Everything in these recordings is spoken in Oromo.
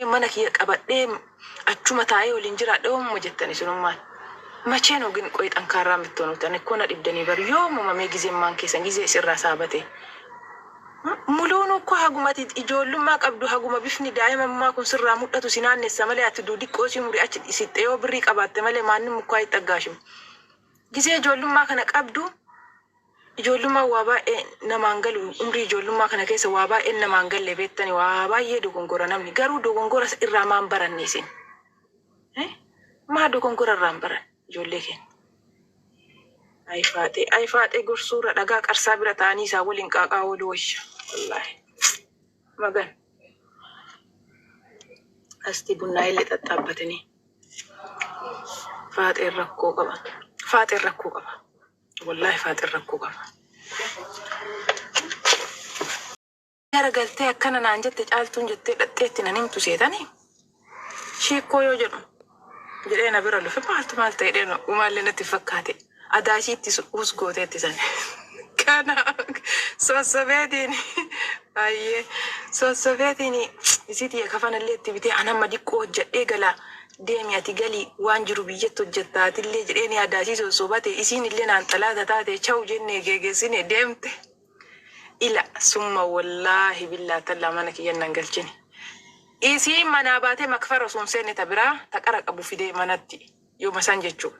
Mana kiyya qabadhee achuma taa'ee waliin jiraadhe hoomuma jettan isinummaan. Machee ነው ግን ቆይ ጠንካራ የምትሆኑት? እኔ እኮ na dhibdanii bar yoomuma mee gizemmaan keessan gizee isirraa saabate. Muluun እኮ haguma ati ijoollummaa qabdu, haguma bifni daa'imummaa kun sirraa mul'atu si naannessa malee, ati duudiqqoo si muri achi sittee yoo birrii qabaatte malee maanni mukaa hin xaggaashimu. Gizee ijoollummaa kana qabdu, ijoollummaa waa baay'ee namaan galu. Umrii ijoollummaa kana keessa waa baay'een namaan galle beektani, waa baay'ee dogongora namni. Garuu dogongora irraa maan baranne isin? Maa dogongora irraa hin baran ijoollee keenya? Ay faaxee, ay faaxee, gorsuurra dhagaa qarsaa bira ta'anii isaa waliin qaaqaa ooluu wayya. Wallaahi. Magan. Asti bunnaa illee xaxxaabbatanii. Faaxeen rakkoo qaba. Faaxeen rakkoo qaba. Wallaahi faaxeen rakkoo qaba. Gara galtee akkana naan jette Caaltuun jettee dhadheetti nan himtu seetanii. Shiikkoo yoo jedhu jedhee na bira lufe, maaltu maal ta'e jedhee umaallee natti fakkaate. Adaashiitti us gooteetti san. Kana sossobeetiin, baay'ee sossobeetiin, isiitii kafanallee itti bitee, anamma diqqoo hojjedhee gala, deemi ati galii, waan jiru biyyatti hojjetta atillee jedhee adaashii sossobate. Isiin illee naan xalaata taate, chawu jennee geeggeessine deemte. Ila summa wallaahi billaa tallaa mana kiyyan nan galchine. Isiin manaa baatee makfara osoo hin seenne ta biraa ta qara qabu fidee manatti yooma san jechuudha.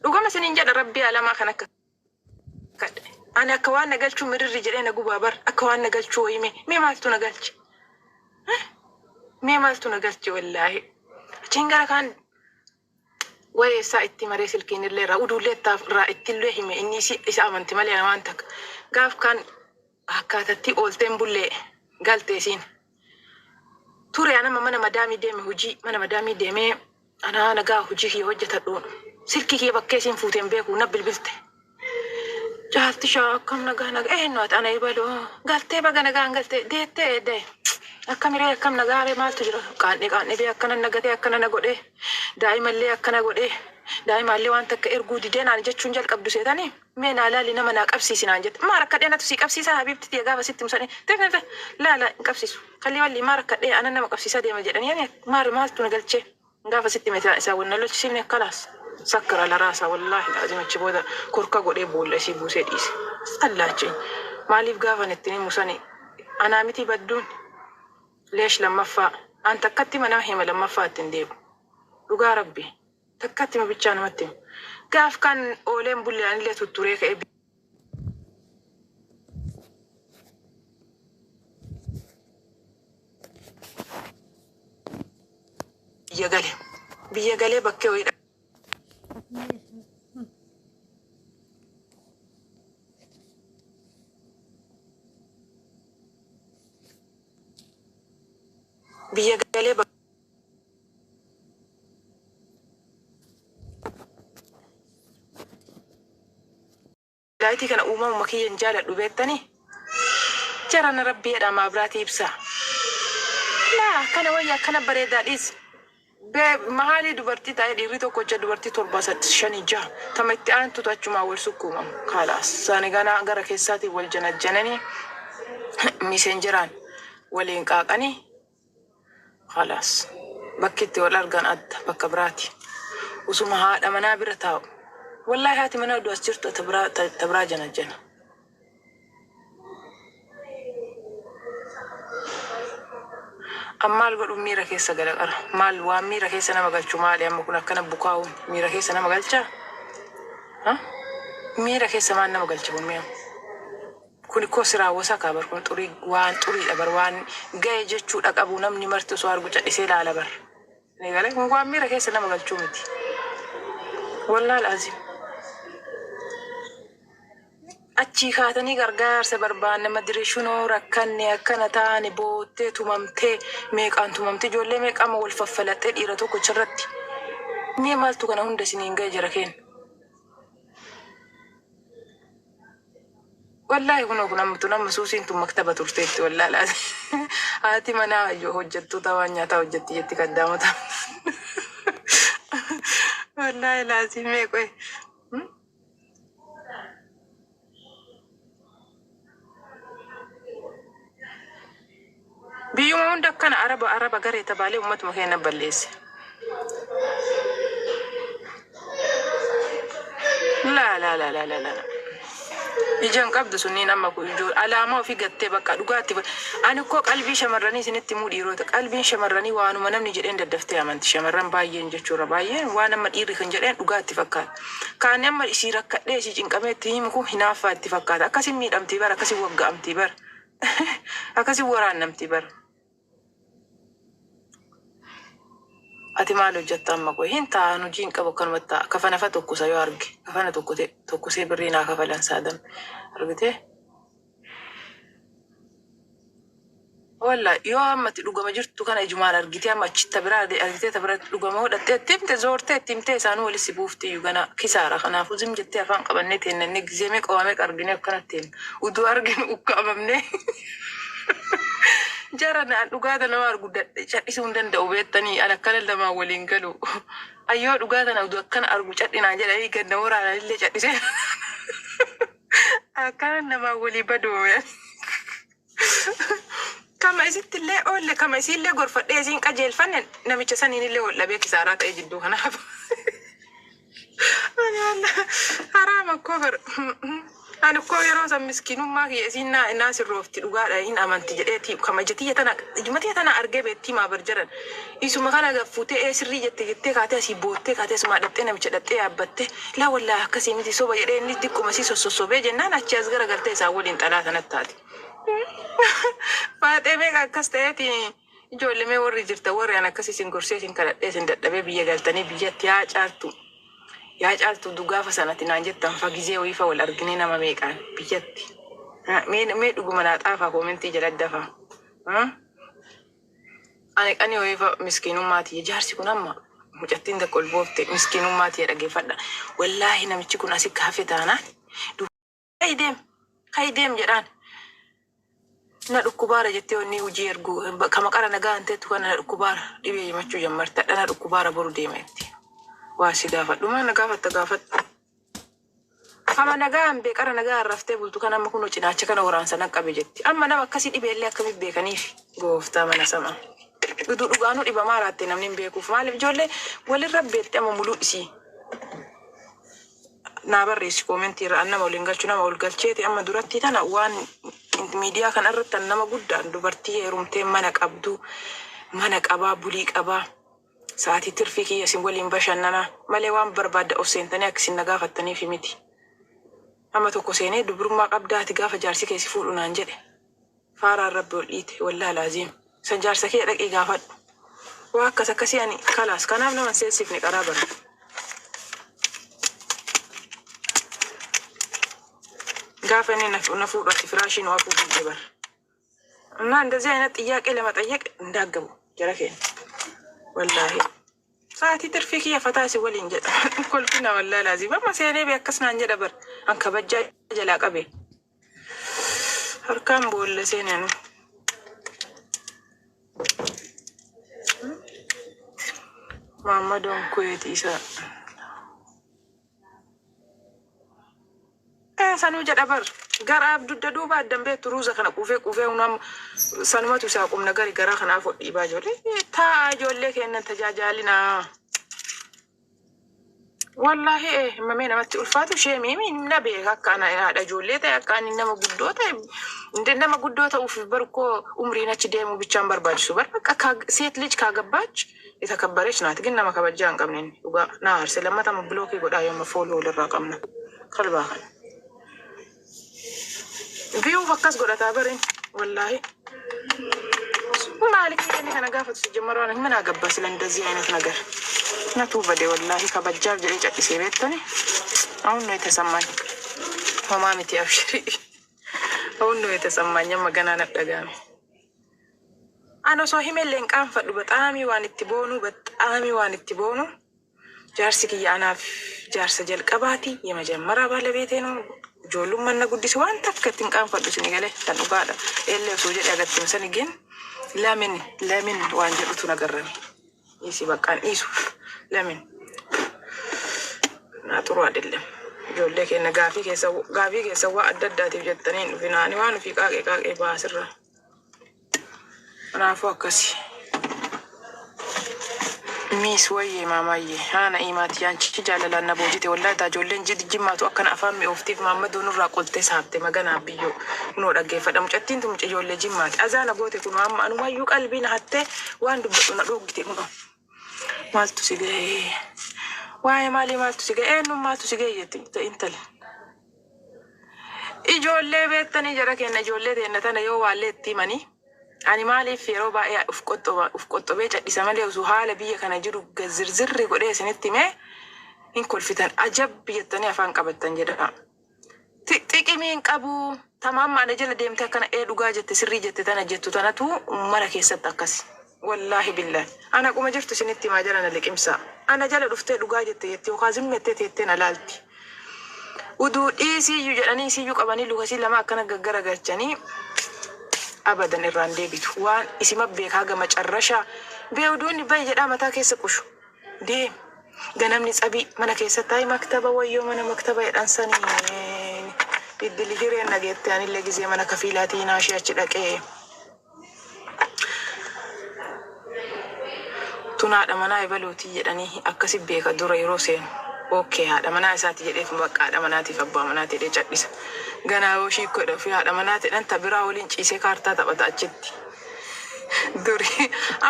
Dhugama isiniin jedha, rabbii alamaa kan akka kadhe. Ani akka waan na galchuu mirirri jedhee na gubaa bar, akka waan na galchuu wayii. Mee maaltu na galche? Mee maaltu na galche wallaahi? Achiin gara kaan wayee isaa itti maree, silkiin illee irraa uduullee irraa ittillee hime. Inni isa amanti malee waan takka. Gaaf kaan akkaatatti oolteen bullee galte isiin. Ture anama mana madaamii deeme, hojii mana madaamii deemee anaa nagaa hojii kiyya hojjetadhu. Silkii kiyya bakkee isiin fuuteen beeku na bilbilte. Caalti shaa, akkam nagaa nagaa, eenyu ati? Ana ebaluu galtee, baga nagaan galtee, deettee eedde, akkam hiree, akkam nagaaree, maaltu jira? Qaan'ee qaan'ee bee, akkana nagatee, akkana na godhee, daa'imallee akkana godhee, daa'imallee waan takka erguu didee naan jechuun jalqabdu seetanii. Mee naa laali, nama naa qabsiisi naan jette. Maa rakkadhee natu sii qabsiisaa? Habiibti tiyya, gaafa sitti musanii tefe laala hin qabsiisu kalli walli maa rakkadhee ana nama qabsiisaa deema jedhanii, ani maar maaltu na galchee? Gaafa sitti mete isaa wanna lolchisiifne kalaas sakkara laraasaa. Wallaahi laazim achi booda korka godhee boolla isii buusee dhiise. Allaachiin maaliif gaafa ittiin himu sani anaa miti badduun leesh lammaffaa an takkatti nama hima, lammaffaa ittiin deebu. Dhugaa rabbi takkatti hima bichaa namatti himu. Gaaf kan ooleen bulle anillee tutturee ka'ee biyya gale. Biyya galee bakkee wayii biyya galee. Laayitii kana uumamuma kiyyan jaaladhu beektanii? Jarana rabbii jedha maabiraatii ibsaa. Laa akkana wayya, akkana bareedaa dhiis. Bee mahaalii dubartii taa'ee dhiirri tokko jecha dubartii torba sadii shanii jaha tama itti aantutu achumaa wal sukkuumamu. Kaalaas saani ganaa gara keessaatiin wal janajjananii miseenjeraan waliin qaaqanii kalaas bakki itti wal argan adda bakka biraati. Usuma haadha manaa bira taa'u. Wallaahi haati manaa iddoo as jirtu ta biraa ta biraa janajjana. An maal godhu, miira keessa gala qara. Maal waan miira keessa nama galchu maali amma kun? Akkana bukaa'uun miira keessa nama galchaa? Ha? Miira keessa maal nama galcha kun mi'a? Kun ikkoo siraa wasakaa bar, kun xurii, waan xuriidha bar, waan ga'e jechuudha qabu namni marti osoo argu cadhisee ilaala bar. Ni galee kun waan miira keessa nama galchuu miti. Wallaal azim. Achii kaatanii gargaarsa barbaanne, madireeshunoo rakkanne, akkana taane, boottee tumamtee, meeqaan tumamtee, ijoollee meeqaama wal faffalaxxee dhiira tokkicha irratti. Mee maaltu kana hunda isiniin ga'e jara keenya? Wallaahi kunoo kun amma tun amma suusiin tun maktaba turteetti wallaalaa. Haati manaa hojjettoota waan nyaataa hojjetti jetti kaddaamota. Wallaahi laazim mee qoy. Wallaahi Biyyuma hunda akkana araba araba garee tabaalee uummatuma keenya balleesse. Laa laa laa laa laa laa. Ijaan qabdu sunniin amma kun ijoo alaamaa ofii gattee bakka dhugaatti. Ani koo qalbii shamarranii isinitti himuu dhiirota, qalbiin shamarranii waanuma namni jedheen daddaftee amanti. Shamarran baay'een jechuudha, baay'een waan amma dhiirri kan jedheen dhugaatti fakkaata. Kaan amma isii rakkadhee isii cinqamee itti himu kun hinaaffaa itti fakkaata. Akkasin miidhamtii bara, akkasin wagga'amtii bara, akkasin waraannamtii bara. Ati maal hojjetta amma? Qoy, hin taa'an, hojii hin qabu, akkanumatti taa'a. Kafana fa tokkosa yoo arge kafana tokko tokkosee birrii naa kafalan saadan argitee. Walla yoo amma itti dhugama jirtu kana ijumaan argitee, amma achi ta biraa argitee, ta bira dhugama godhattee itti himte, zoortee itti himtee, isaanuu walis si buufti iyyuu gana kisaara. Kanaafuu zim jettee afaan qabannee teennannee gizee meeqa waa meeqa arginee akkanatti himna. Utuu arginu ukkaamamnee jara naan dhugaata nama argu cadhisuu hin danda'u beektanii, an akkana lamaan waliin galu. Ayyoo, dhugaa tana utuu akkana argu cadhinaan jedhanii ganna waraananillee cadhisee akkana namaan walii badoome. Kama isitti illee oolle, kama isiillee gorfadhee isiin qajeelfanne, namicha saniin illee wal dhabee kisaaraa ta'e jidduu kanaaf. Ani wallah haraama koo bar. Ani koo yeroo san miskiinummaa kiyya isiin naa sirroofti, dhugaadha hin amanti jedheeti kama ija tiyya tana, ijuma tiyya tana argee beettii maa bar jedhan. Isuma kana gaffuutee ee sirrii jette jettee kaatee asii boottee kaatee asumaa dhaxxee namicha dhaxxee yaabbattee, laa wallaahi akkasii miti, soba jedhee inni diqquma isii sossossobee jennaan achi as garagaltee isaan waliin xalaa sanatti taate. Faaxee meeqa akkas ta'eeti. Ijoollee, mee warri jirtan, warri an akkas isin gorsee isin kadhadhee isin dadhabee biyya galtanii biyyatti, yaa caaltu, yaa caaltu, gaafa sanatti naan jettan fa gizee wayiifa wal arginee nama meeqaan biyyatti. Mee dhuguma naa xaafaa comment jala dafaa. Ani qanii wayiifa miskiinummaa tiyya, jaarsi kun amma mucattiin takka ol boofte, miskiinummaa tiyya dhageeffadha. Wallaahi namichi kun asi hafe taanaan kayi deem, kayi deem jedhaan, na dhukkubaara jettee wanni hojii ergu kama qara nagaa hin teettu kana, na dhukkubaara, dhibee himachuu jammartadha, na dhukkubaara, boru deema jetti. Waa si gaafadhu, maa na gaafatta? Gaafadhu. Kama nagaa hin bee qara nagaa raftee bultu kan amma kunoo cinaacha kana waraansa naqqabe jetti. Amma nama akkasii dhibeellee akkamitti beekaniif gooftaa mana sama. Utuu dhugaanuu dhibamaa raatte namni hin beekuuf, maaliif ijoollee walirra beekte amma muluu isii. Naa barreessi comment irra, an nama waliin galchu, nama ol galcheeti amma duratti tana waan miidiyaa kana irratti an nama guddaan, dubartii heerumtee mana qabdu, mana qabaa, bulii qabaa, sa'aatii tirfii kiyya isin waliin bashannanaa malee waan barbaadda of seentanii akka isin na gaafattaniif miti. Amma tokko seenee dubrummaa qabdaa ati gaafa jaarsi kee si fuudhu naan jedhe. Faaraan rabbi ol dhiite, wallaahi laaziim. San jaarsa kee dhaqii gaafadhu. Waa akkas akkasii ani kalaas kanaaf nama hin seensifne qaraa bara. Gaafa inni na fuudhu ati firaashii nu hafuu didde bara. እና እንደዚህ አይነት ጥያቄ ለመጠየቅ እንዳገቡ jara keenya wallaahi sa'aatii tirfii kiyya fataa isin waliin jedha kolfina, wallaahi laaziim amma seenee bee akkas naan jedha bar, an kabajjaa jalaa qabe harkaan boolla seenee. Maammadoon kuweeti isa sanuu jedha bar, garaaf dugda duuba addan beektu, ruuza kana quufee quufee hunam sanumatu isaa qubna gari garaa kanaaf dhiibaa. Ijoollee taa'a, ijoollee kennan tajaajilinaa. Wallaahi himamee namatti ulfaatu ishee miimi na beeka akka ana haadha ijoollee ta'e, akka ani nama guddoo ta'e. እንደ nama guddoo ta'uuf bar እኮ umriin achi deemuu ብቻን barbaachisu bar. በቃ ሴት ልጅ ካገባች የተከበረች ናት። ግን nama kabajaa hin qabne inni dhugaa na aarse. Lammatama block godhaa yooma follow walirraa qabna kalbaa kana. View akkas godhataa barin wallaahi. Maaliif inni kana gaafatu ሲጀመር waan ምን አገባ ስለ እንደዚህ አይነት ነገር ነቱ በዴ ወላሂ kabajjaaf jedhee cadhisee beektani. አሁን ነው የተሰማኝ። homaa miti, abshirii, አሁን ነው የተሰማኝ። amma ganaa nadhagaame. Ani osoo himellee hin qaanfadhu. በጣም waan itti boonu, በጣም waan itti boonu, jaarsi kiyya anaaf jaarsa jalqabaati, የመጀመሪያ ባለቤቴ ነው። Ijoollummaan na guddise, waan takka ittiin qaanfadhu isin galee kan dhugaadha. Eellee osoo jedhe agartee sani ግን ለምን ለምን waan jedhutu nagarrame. Dhiisi baqqaan dhiisu ለምን naa xuru አይደለም. Ijoollee keenya gaafii keessa gaafii keessa waa adda addaatiif jettanii hin dhufinaa. Ani waan ofii qaaqee qaaqee baasirra. Kanaafuu akkasi. Miis wayyee maamaayyee haana imaati yaanchichi jaalalaan na boojite wallaahi taa ijoolleen jimmaatu akkana afaan mi'ooftiif maammadoo nurraa qoltee saabte maganaa biyyoo kunoo dhaggeeffadha mucattiin tun ijoollee jimmaati azaana goote kunoo amma anumayyuu qalbii na hattee waan dubbadhu na dhoggite kunoo maaltu si ga'ee waa'ee maalii maaltu si ga'ee eenyuun maaltu si ga'ee jetti intala. Ijoollee beektanii jara kenna ijoollee teenna tana yoo waallee itti himanii ani maaliif yeroo baay'ee uf qoxxoba uf qoxxobee cadhisa malee osoo haala biyya kana jiru zirzirri godhee isinitti himee hin kolfitan ajab jettanii afaan qabattan jedha. Xiqimii hin qabu tamaam ana jala deemte akkana ee dhugaa jette sirrii jette tana jettu tanatu mana keessatti akkas. Wallaahi billaahi. Ana quma jirtu isinitti himaa jala na liqimsaa. Ana jala dhuftee dhugaa jette jetti yookaan zimmettee teettee na laalti. Uduu dhiisiyyuu jedhanii isiyyuu qabanii lukasii lama akkana gaggaragalchanii abadan irraan deebitu. Waan isima beekaa gama carrashaa. Beewduun bayi jedhaa mataa keessa qushu. Deem. Ganamni tsabii mana keessatti ayi maktaba wayyoo mana maktaba jedhan sanii. Iddili hireen dhageette anillee gizee mana kafiilaatii naashee achi dhaqee. Tun haadha manaa ebaluutii jedhanii akkasi beeka dura yeroo seenu. Okay haadha manaa isaati jedheef bakka haadha manaatiif abbaa manaati jedhee cadhisa. Ganaa yoo ishii godhe ofii haadha manaati jedhan ta biraa waliin ciisee kaartaa taphata achitti. Duri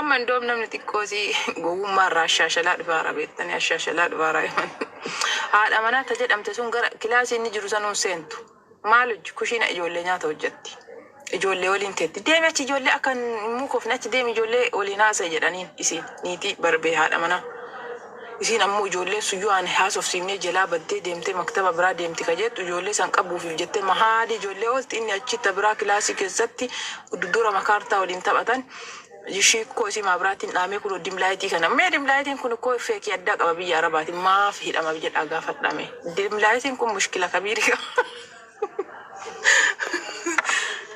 amma indoom namni xiqqoosii gowwummaa irraa ashaashalaa dhufaara beektanii ashaashalaa dhufaara himan. Haadha manaa ta jedhamte sun gara kilaasii inni jiru sanuun seentu. Maal hojii kushiina ijoollee nyaata hojjetti. Ijoollee waliin teetti. Deemi achi ijoollee akka hin mukoofne achi deemi ijoollee waliin haasa'e jedhaniin isiin niitii barbee haadha manaa. Isiin ammoo ijoolleen sun yoo ani haasofsiifnee jalaa baddee deemtee maktaba biraa deemti ka jettu ijoollee san qabuufiif jettee mahaali ijoollee oolti inni achi ta biraa kilaasii keessatti dura makaartaa waliin taphatan. Shiikkoo isii maabiraatiin dhaamee kun dimlaayitii kana. Mee dimlaayitiin kun koo feekii addaa qaba biyya Arabaatiin maaf hidhama jedhaa gaafadhame. Dimlaayitiin kun mushkila kabiirii qaba.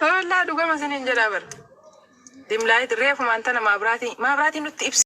Wallaa dhugama isiniin jedhaa bara. Dimlaayit reefumaan tana maabiraatiin nutti ibsa.